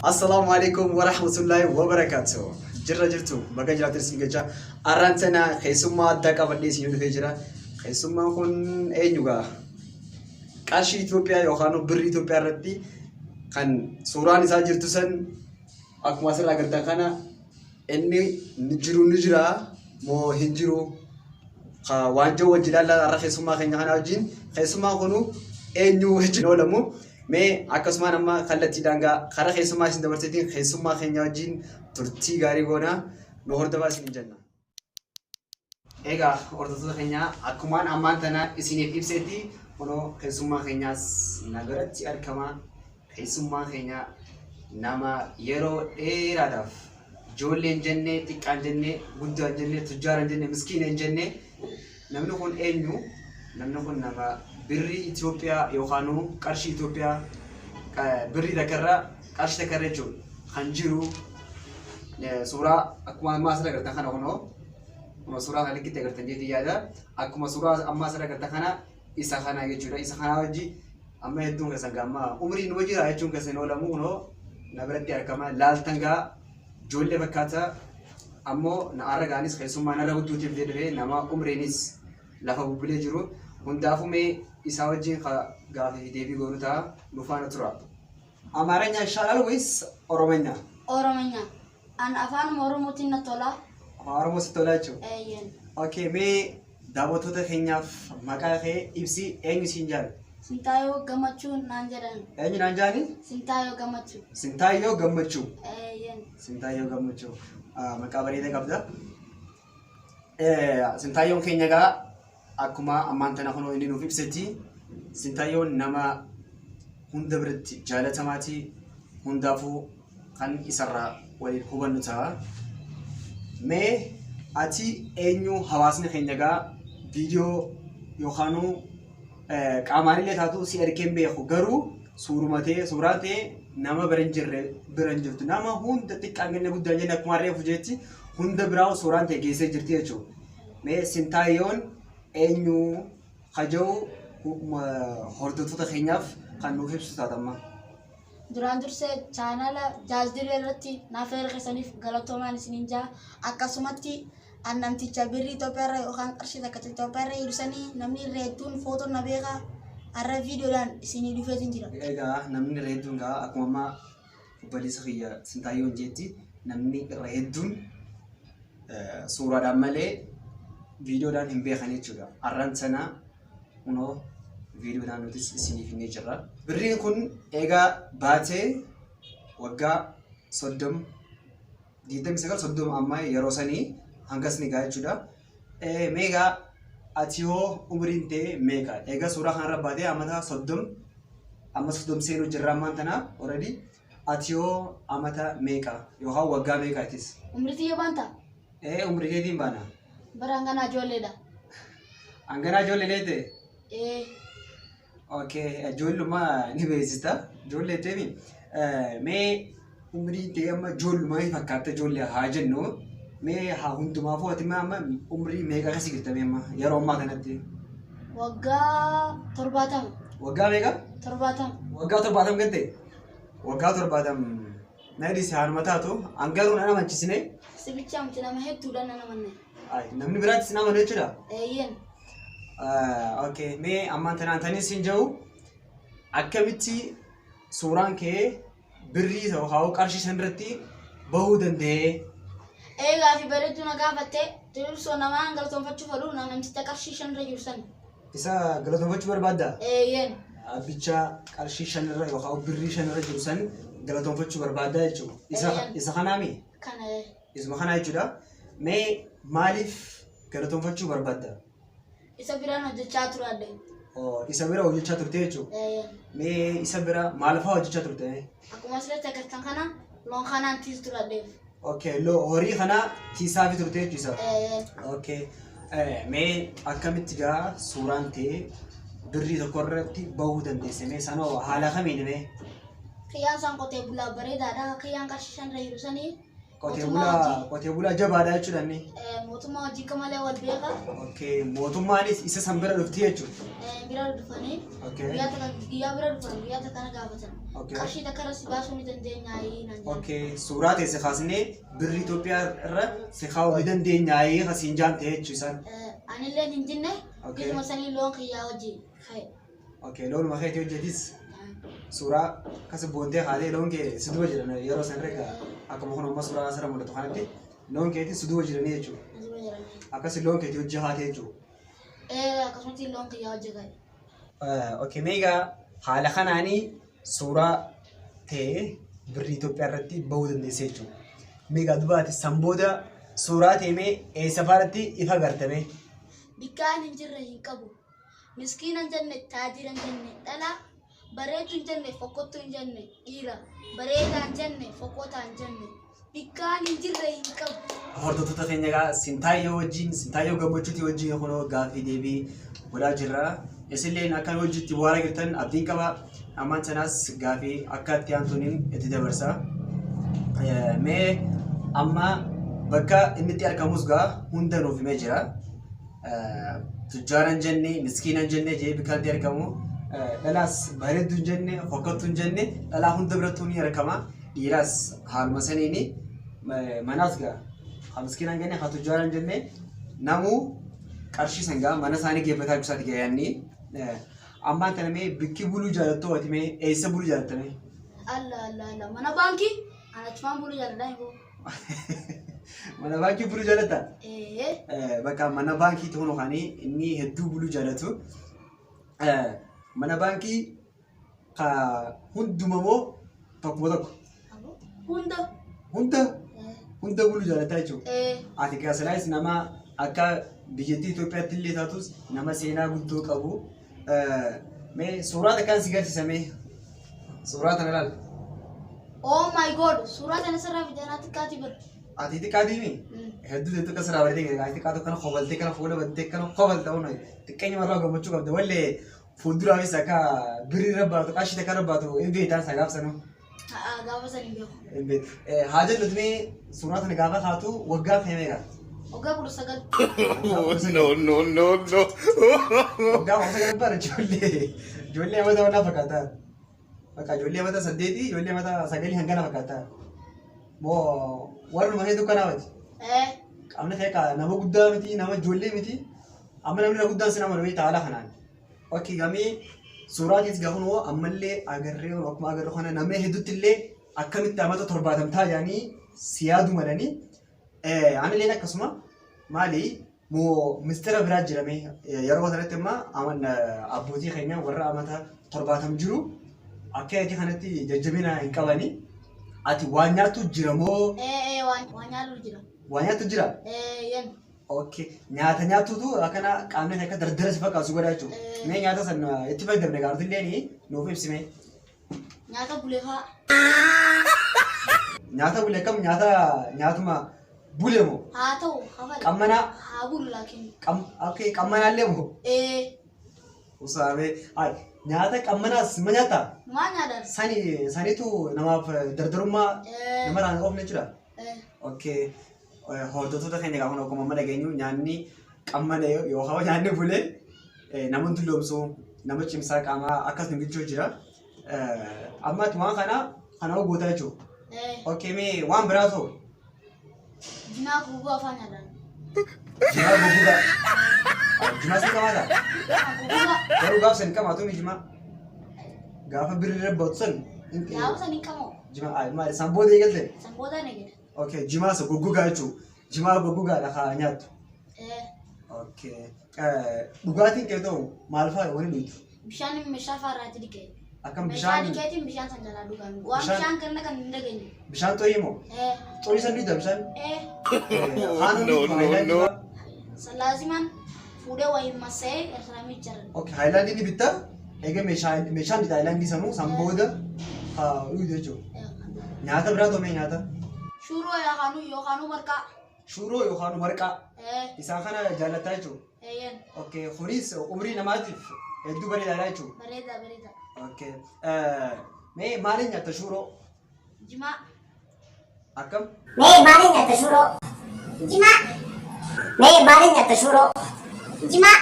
Assalaamu alaikum wa rahmatullahi wa barakaatuh. Jirra jirtu baga jiraatan isin jecha arraan tana keessummaa addaa qabadhee isin dhufee jira. Keessummaan kun eenyu gaa? Qarshii Itoophiyaa yookaan birrii Itoophiyaa irratti kan suuraan isaa jirtu san akkuma asirraa agartan kana inni ni jiru ni jira moo hin jiru waan jiru wajjin ilaallaa har'a keessummaa keenya kana wajjin keessummaan kunu eenyu wajjin oolamu mee akkasumaan amma kallattiidhaan gaa karaa keessummaa isin dabarseetiin keessummaa keenya wajjin turtii gaarii goona nu hordofaa isin jenna. Egaa hordoftoota keenya akkumaan ammaan tana isiniif ibsetti kunoo keessummaa keenyaas na biratti argama. Keessummaa keenya nama yeroo dheeraadhaaf ijoollee hin jenne, xiqqaan jenne, guddaa hin jenne, tujjaara hin jenne, miskiina hin jenne namni kun eenyu? Namni kun nama birrii Itoophiyaa yookaan qarshii Itoophiyaa birrii takka irra qarshii takka irra jechuudha kan jiru suuraa akkuma ammaa asirra agartan kana kunoo kunoo suuraa kana likkitti agartan jeetii yaada akkuma suuraa ammaa asirra agartan kana isa kana jechuudha isa kanaa wajji amma hedduun keessan gaa amma umrii numa jira jechuun keessan hin oolamu kunoo na biratti argama laaltan gaa ijoollee fakkaata ammoo na arra gaanis keessummaa narra gudduutiif jedhee nama umriinis lafa bubbulee jiru hundaafuu mee isaa wajjin gaafii fi deebii goonu ta'a nu faana tura. አማርኛ ይሻላል ወይስ ኦሮመኛ? ኦሮመኛ። An afaan Oromootiin na tola. Afaan Oromoo si tola jechuudha. Eeyyen. Okay, mee daawwattoota keenyaaf maqaa kee ibsi eenyu siin jedhan? Sintaayoo Gammachuu naan jedhan. Eenyu naan jedhani? Sintaayoo Gammachuu. Sintaayyoo Gammachuu. Eeyyen. Sintaayyoo Gammachuu. Maqaa bareedaa qabda. Sintaayyoon keenya egaa akkuma ammaan tana kunoo inni nuuf ibsetti Sintaayyoon nama hunda biratti jaalatamaati. Hundaafuu kan isarraa waliin hubannu ta'a. Mee ati eenyu hawaasni keenya egaa viidiyoo yookaanuu qaamaanillee taatu si ergee hin beeku garuu suuruma ta'e suuraan ta'e nama bira hin jirre bira hin jirtu nama hunda xiqqaan jenne guddaan jenne akkuma reefu jetti hunda biraa suuraan ta'e geessee jirti jechuudha. Mee Sintaayyoon eenyu kaja'u hordoftoota keenyaaf kan nuuf ibsu taata amma. Duraan dursee chaanala Jaazdiree irratti naaf keessaniif galatoomaan isiniin jaa. Akkasumatti an namticha birrii Itoophiyaa irra yookaan qarshii takka Itoophiyaa irra hirsanii namni irra hedduun footoo na beekaa har'a viidiyoodhaan isinii dhufeetiin jira. Egaa namni irra hedduun gaa akkuma ammaa obboleessa kiyya Sintaayyoon jeetti namni irra hedduun suuraadhaan malee viidiyoodhaan hin beekan jechuudha. Arran sana kunoo viidiyoodhaan nutis isiniif ni jirra. Birriin kun egaa baatee waggaa 30 29 30 amma yeroo sanii hangas ni ga'a jechuudha. Meeqa ati hoo umriin ta'e meeqa? Egaa suuraa kanarra baatee amata 30 amma 30 seenuu jirra ammaan tana already ati hoo amata meeqa yookaan waggaa meeqa atis? Umrii tiyya baanta? Umrii keetiin baana. Bara hanganaa ijoolleedha. Hanganaa ijoollee leete? Ee. Okay, ijoollummaa ni beeksista. Ijoollee ta'e mee umriin ta'e amma ijoollummaa ni fakkaata ijoollee haa jennu. Mee haa hundumaafuu ati amma umrii meeqa keessa jirta mee amma yeroo ammaa kanatti? Waggaa 70. Waggaa meeqa? 70. Waggaa 70 gatte? Waggaa 70 na dhiisi haanuma taatu an garuu nan amanchisne. Si bichaa miti nama hedduudhaan nan amanne. Namni biraattis nama amanu jechuudha. Eeyyeen. Okay, mee ammaan tanaan tanii siin jedhu akkamitti suuraan kee birrii yookaan qarshii san irratti bahuu danda'ee? Eegaa fi bareedduu na gaafatte dursoo namaan galatoonfachuu fedhu namticha qarshii 5 irra jiru san. Isa galatoonfachuu barbaaddaa? Eeyyeen. Abbicha qarshii 5 irra yookaan birrii 5 irra jiru san galatoonfachuu barbaaddaa jechuudha. Isa kanaami? Kana. Isuma kanaa jechuudha. Mee maaliif galatoonfachuu barbaadda? Isa biraan hojjechaa turadhe. Isa bira hojjechaa turte jechuudha. Mee isa bira maal fa'aa hojjechaa turte? Akkuma asirratti agartan kana loon kanaan tiis turadheef. Okay, horii kana tiisaafi turte jechuudha isa. Okay. Mee akkamitti gaa suuraan ta'e birrii tokko irratti bahuu dandeesse? Mee sanoo haala kamiin mee? Kiyyaan isaan qotee bulaa bareedaadha. Kiyyaan qarshii 5 irra jiru sanii Qotee Mootummaa bulaa hojii qotee bulaa jabaadha jechuudha inni. Mootummaa hojii akka malee wal beeka. Okay, mootummaanis isa san bira dhufti jechuudha. Bira dhufanii Okay. guyyaa takka guyyaa bira dhufan guyyaa takka na gaafatan. Okay. Qarshii takka irra si baasuu ni dandeenya naan jedhan. Okay, suuraa ta'e si kaasnee birrii Itoophiyaa irra si kaa'uu ni dandeenya kasiin jaan ta'e jechuu isaan. Anillee hin jinne Okay. gizuma sanii loon kiyyaa hojii ka'e. Okay, loonuma keetii hojjetis suuraa akkas boontee haatee loon kee si duba jiran yeroo san irra akkuma kun amma suuraa asirra mul'atu kanatti loon keetii si duba jiranii jechuudha. Asuma jiranii. Akkas loon keetii hojii haatee jechuudha. Akkasumatti loon kiyyaa hojii ka'e. Okay, meegaa haala kanaanii suuraa ta'ee birrii Itoophiyaa irratti bahuu dandeesse jechuudha. Meegaa dubaati san booda suuraa ta'ee eessa faaratti ifa gartame? Bikkaan hin jirre hin qabu. Miskiina hin jenne, taajira hin jenne, dhalaa bareedu hin jenne, fokkottu hin jenne, dhiira bareedaa hin jenne, fokkotaa hin jenne. Bikkaan hin jirre hin qabu. Hordoftoota keenya egaa Sintaayyoo wajjin Sintaayyoo Gammachuutii wajjin kunoo gaaffii deebii godhaa jirra. Isinilleen akka hojiitti bu'aa jirtan abdiin qaba. Ammaan sanaas gaaffii akka itti aantuuniin itti dabarsa. Mee amma bakka inni itti argamus gaa hunda nuuf himee jira. Tujjaara hin jenne, miskiina hin jenne jee bakka itti argamu. Dhalaas bareedduu hin jenne, fokkattuu hin jenne, dhalaa hunda birattuu ni argama. Dhiiraas haaluma saniini manaas gaa haa miskiina hin jenne, haa tujjaara hin jenne namuu qarshii san gaa mana isaanii geeffataa ibsaati gaa yaanni. Ammaan tana mee bikki buluu jaalattu ati mee eessa buluu jaalatta mee? Alla alla alla mana baankii ana achumaan buluu jaalladha hin Mana baankii buluu jaalatta? Ee Bakka mana baankii ta'uun yookaan inni hedduu buluu jaalatu. Mana baankii ka hunduma moo tokkuma tokko? Hunda. Hunda hunda buluu jaalataa jechuudha. Ee Ati gaasilaayis nama akka biyyattii Itoophiyaatti illee taatus nama seenaa guddoo qabu. Mee suuraa takkaan si garsiisa mee suuraa tana ilaali. Oh my god suuraa kana sirraa fidanaa xiqqaati bira. Ati xiqqaa diimi? Hedduu hedduu akka sirraa bareedee ati xiqqaatu kana kobaltee kana fuula bantee kana kobalta hunda xiqqeenya marraa gammachuu qabda wallee fuulduraafis akka birrii irra baatu qarshii takka irra baatu hin beektaan isaa gaaf sanuu. Haa gaafa san hin beeku. Hin beektu. Haa jennuti mee suuraa tana gaafa kaatu waggaa kee meeqa? Waggaa 19. No, no, no, no. Waggaa 19 bara ijoollee ijoollee amata wannaa fakkaata. Bakka ijoollee amata 8 ijoollee amata 9 hangana fakkaata. Moo warruma kee dukkanaa miti. Ee Qaamni kee ka nama guddaa miti nama ijoollee miti. Amma namni irra guddaan si nama dhufee haala kanaan. Okay gamee suuraatis gafunoo ammallee agarree akkuma agarru kana namni hedduutti illee akkamitti amata 70 ta'a jedhanii si yaadu malanii. Anilleen akkasuma maali moo mistira biraa jirame yeroo sanatti amma abbootii keenya warra amata 70 jiru akka ati kanatti jajjabina hin qabani. Ati waan nyaattu jira moo Ee ee waan nyaatu jira. waan nyaattu jira? Ee yen. Okay. Nyaata nyaattutu akkana qaamni kee akka dardara si fakkaatu si godha jechuudha. Mee nyaata san itti fayyadamne gaartu illee nuuf ibsime. Nyaata bulee fa'aa. Nyaata bule kam nyaata nyaatuma bule moo? Haa ta'u hafala. Qammanaa Haa bulu laakiin. qam okay qammanaallee moo? Ee Usaamee ay nyaata qammanaas ma nyaata? Maa nyaadhaan? Sani sanitu namaaf dardarummaa Ee namarraan oofne jechuudha. Ee Okay. Hordoftoota keenya gaafa akkuma amma dhageenyu nyaanni qammana yookaan nyaanni bulee nama dulloomsu nama cimsaa qaamaa akkasuma gichuu jira. Amma ati waan kana kana gootaa jechuudha. Ee Okay mee waan biraa ta'u Jimaa guguu afaan nyaadhaan. Jimaa guggugaa. Jimaa si qamaata? Guguu Garuu gaafa san qamaatu mi jimaa? Gaafa birri rabbatu san gaafa san hin qamoo. Jimaa maali san booda eegalte? San booda ni eegale. Okay jimaa isa goggogaa jechuudha. Jimaa goggogaadha haa nyaattu. Ee Okay. Dhugaatiin kee ta'u maal fa'a wani dhugdu? Bishaan meeshaa fa'aarraatti dhiqee. Akkam Meeshaa bishaan dhiqeetiin bishaan san jalaa dhugan. Waan Bishaan- bishaan kenna kan hin dhageenye. Bishaan xurii moo? Ee Xurii san dhugda bishaan? Ee Haanuu No, dhugdu no, haayilaandii no. fa'a? San laazimaan fuudhee wayii masa'ee irraa miiccaran. Okay haayilaandii ni bittaa? Egaa meeshaan meeshaan bita haayilaandii sanuu san booda haa dhugdu jechuudha. Nyaata biraa ta'u mee nyaata? Shuroo yookaanuu marqaa. Shuroo yookaan marqaa. Ee Isaan kana jaallattaa jechuudha. Eeyyan. Okay kunis umrii namaatiif hedduu bareedaadha jechuudha. Bareeda bareeda. Okay. Mee maaliin nyaatta shuroo? Jimaa. Akkam? Mee maaliin nyaatta shuuroo? Jimaa. Mee maaliin nyaatta shuuroo? Jimaa.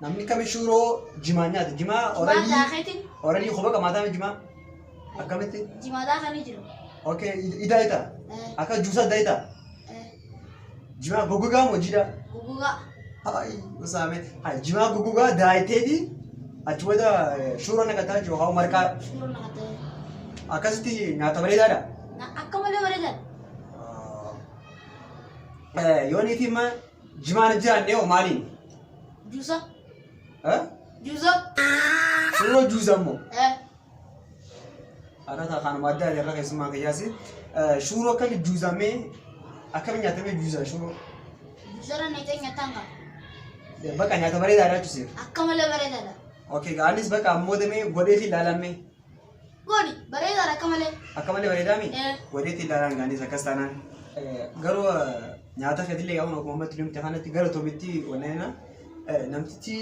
Namni kami shuuroo jimaa nyaata? Jimaa Jimaa oradii daakeetiin oradii quba qabaataa jimaa? Akkamitti? jimaa daakanii jiru. Okay, idaa ita. Akka juusaa adda ita. Jimaa goggogaa moo jiidhaa? Gogogaa. Hai, usaame. Hai, jimaa goggogaa daayiteeti achi booda shuuroo naqataa jiru haa marqaa Shuuroo naqatee. akkasitti nyaata bareedaadha. Akka malee bareedaadha. Yoonii fi imma jimaan hin jiraanne hoo maaliin? Juusa. Eh? Juusa. Shuuroo juusa immoo. Eh. Akkaataa kanuma adda addaa irra keessumaa kiyyaasi. Shuuroo akkami juusamee akkami nyaatamee juusa shuuroo? Juusarra naqxee nyaataan qaba. Bakka nyaata bareedaadha jechuusiif. Akka malee bareedaadha. Okay, anis bakka ammoo damee godheefi ilaalamee. Godhi bareedaadha akka malee. Akka malee bareedaami? Eh. Godheetti ilaalaan gaanis akkas taanaan. Garuu nyaata keetillee gaafa akkuma ammatti numti kanatti gara toobitti onneena namtichi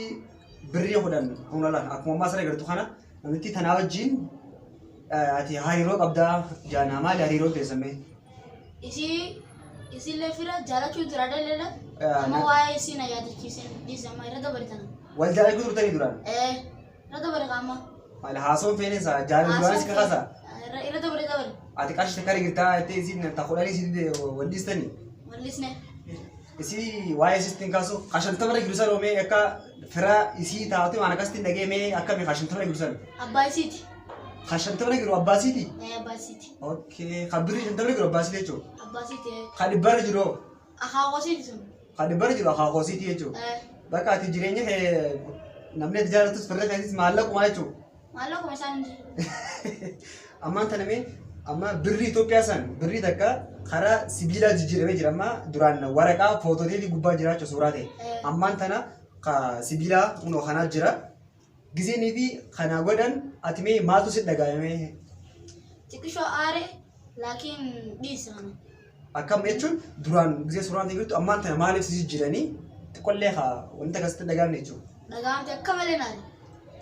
birrii 10 humna laan akkuma ammaa sana gartu kana namtichi tanaa wajjin ati hariiroo qabdaa jaanaa maali hariiroo keessamee? Isii isillee fira jaalachuu jira daleela. Amma waa'ee isii na yaadachiisin dhiise amma irra dabale tana. Wal jaalachuu turtanii duraan? Eh. Irra dabale qaama. Maali haasoon feenesa jaalala duraan si kakasa? Irra dabale dabale. Ati qarshii takka rigirtaa jettee isiin ta kudhanii isii wal dhiistanii? Wallisne. Isii waa'ee isiitti kaasu ka 50 jiru san oomee akka fira isii taate waan akkasitti dhageemee akkami ka 50 jiru san? Abbaa isiiti. Ka 50 jiru abbaa isiiti? Eh, abbaa isiiti. Okay. Ka birrii 50 jiru abbaa isiiti jechuudha. Abbaa isiiti. Ka dhibbarra jiru hoo? Akaakoo isiiti sun. Ka dhibbarra jiru akaakoo isiiti jechuudha. Eh. Bakka ati jireenya kee namni ati jaalattus firra keetis maallaqumaa jechuudha. Maallaquma isaan hin jiru. Ammaan tana mee amma birrii Itoophiyaa san birrii takka karaa sibiilaa jijjiiramee jira amma duraan waraqaa footootii gubbaa jiraachuu suuraa ta'e. Ammaan tana ka sibiilaa kunoo kanaa jira. Gizeenii fi kanaa godhan ati mee maaltu si dhaga'ame? Xiqqishoo aare laakiin dhiise kana. Akkam jechuun duraan gizee suuraan ta'e jirtu ammaan tana maaliif si jijjiiranii xiqqollee haa wanta akkasitti dhaga'amne jechuudha. Dhaga'amte akka malee naani.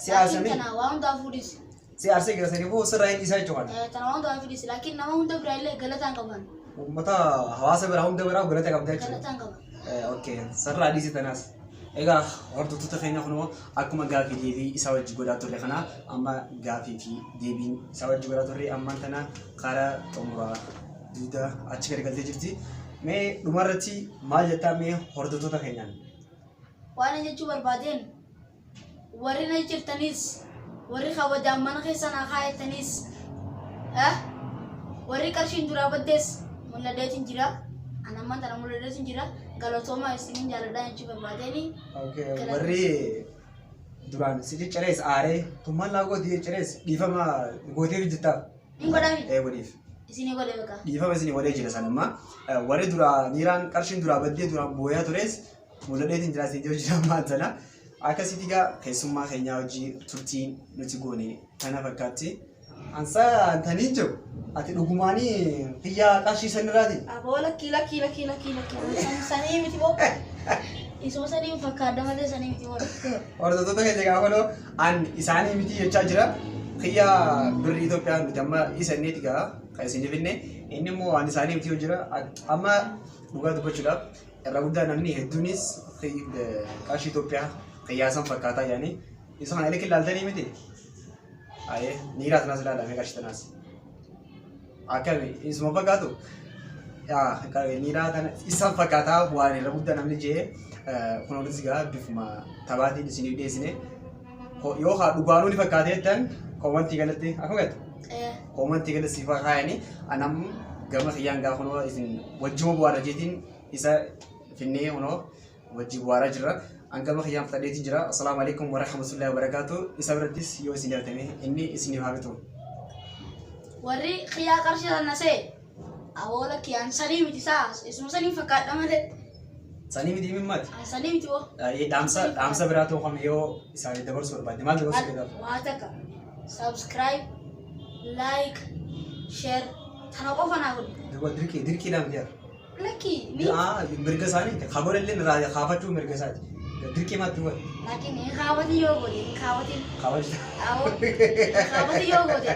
Si aarsamee? Laakiin tana waa hundaafuu dhiise. Si aarsee jira saniifuu sirraa hin dhiisaa jechuudha. Tana waa hundaafuu dhiise laakiin nama hunda biraa illee galataan qaban. Uummata hawaasa biraa hunda biraa galata qabda jechuudha. Galataan qaban. Okay, sirraa dhiise tanaas. Egaa hordoftoota keenya kunoo akkuma gaafii deebii isaa wajji godhaa turre kana amma gaafii fi deebiin isaa wajji godhaa turre ammaan tana karaa xumuraa dugda achi garagaltee jirti. Mee dhumarratti maal jettaa mee hordoftoota keenyaan? Waan ani jechuu barbaadeen warri na jirtanis warri kabajaan mana keessa naa kaayattanis warri qarshiin duraa baddees mul'adheetiin jira. Ani ammaan tana mul'adheetiin jira. Galatoomaa isiniin jaaladhaa jechuu barbaadeeni. Okay, warri duraan si ciccirees aaree tummaan laa gootee ciccirees dhiifama gooteef jirtaa? Hin godhami. Ee godhiif. Isinii godhe bakka. Dhiifama isinii godhee jira san amma. Warri duraa niiraan qarshiin duraa baddee duraan booyaa tures mul'adheetiin jira isin jira ammaan sana. Akkasitti egaa keessummaa keenyaa hojii turtiin nuti goone kana fakkaatti. Ansaa tanii jiru ati dhugumaanii kiyyaa qarshii sanirraati. Aboo lakkii lakkii lakkii lakkii lakkii sanii miti boo. Isuma sanii fakkaadha malee sanii miti boo. Hordoftoota keenya gaafa noo an isaanii miti jechaa jira. Kiyyaa birrii Itoophiyaa miti amma isa inni gaa kan isin finne inni immoo waan isaanii miti jira. Amma dhugaa dubbachuudhaaf irra guddaa namni hedduunis qarshii Itoophiyaa kiyyaa san fakkaataa yaani isa kana illee ilaaltanii miti. Ayee niiraa tanaas ilaalame qarshii tanaas. Akkami isuma fakkaatu niiraa tana isaan fakkaataa waan irra guddaa namni jee kun olis gaa bifuma taphaatiin isiniif dhiyeessine yoo haa dhugaanuu ni fakkaate jettan koomantii galatti akkuma jettu koomantii galatti siif kaayanii anam gama kiyyaan gaa kunoo isin wajjuma bu'aara jeetiin isa finnee kunoo wajji bu'aaraa jirra. An gama kiyyaan fudhadheetiin jira. Assalaamu alaikum warahmatullahi wabarakaatu. Isa birattis yoo isin yaadame inni isiniif haa bitu. Warri kiyyaa qarshii sana see aboo lakkii an sanii miti saa isuma sanii fakkaadha malee. Sanii miti himmaati. An sanii miti boo. Dhaamsa biraa ta'uu kan yoo isaanii dabarsuu barbaadde maal dabarsuu barbaadde? Waa takka subscribe, like, share tana qofa naa godhi. Duba dirqii dirqiidhaan miti yaa. Lakkii ni Mirga isaanii kabola illee irraa kaafachuu mirga isaati. Dirqii maatti godhe. Laakiin hin kaawatin yoo godhe hin kaawatin. Kaafachuu. Awoo hin kaawatin yoo godhe.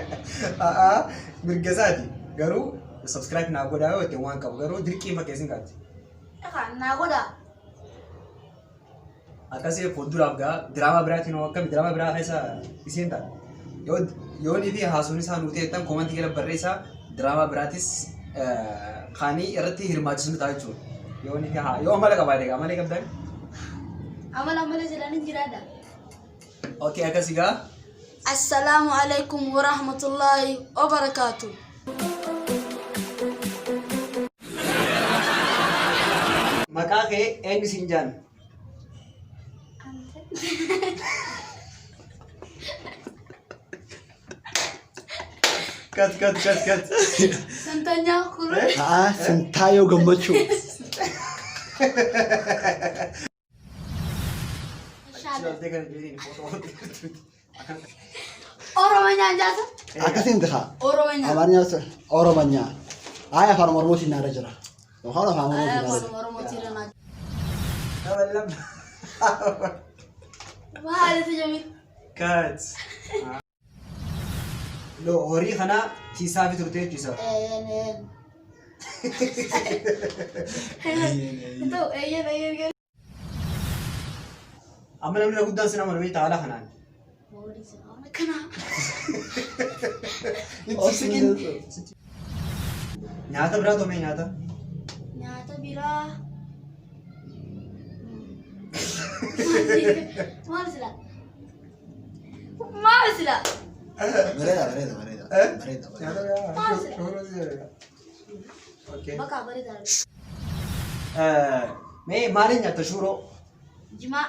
Mirga isaati garuu Subscribe naa godhaa yoo itti waan qabu garuu dirqii fakkeessin kaati. Egaa naa godhaa. Akkasii fuulduraaf gaa diraamaa biraatiin hoo akkami diraamaa biraa keessa isiin ta'a. Yoo yoonii fi haasofni isaa nuu ta'ettan koomantii jala barreessaa diraamaa biraatis kaanii irratti hirmaachisnu ta'a jechuudha. Yoonii fi haa yoo amala qabaate gaa amala qabdan. Amala amala jedhanii jiraadha. Okay akkasii gaa. Assalaamu alaikum warahmatullaahi wabarakaatuh. Maqaa kee eenyu siin jaan? Kat kat kat kat. Santanyaa kuru. Haa Sintaayoo Gammachuu. Oromonyaa jaasa. Akkasiin ta'a. Oromonyaa. Amaariyaa Oromonyaa. Haa afaan Oromootiin naara jira. Yookaan afaan Oromootiin naara Afaan jira. Oromootiin naara. Lama lama. Maalitu jamii? Kat. Lo horii kana tiisaa fi turte jechuudha. Ta'u eeyyan eeyyan. Amma namni irra guddaan sin amanu beektaa haala kanaan. Kana. Nyaata biraa toomee nyaata. Nyaata biraa. Maal sila? Maal sila? Bareeda bareeda bareeda. Bareeda Nyaata bareeda. biraa. Okay. Bakka bareedaa. Mee maaliin nyaatta shuuroo? Jimaa.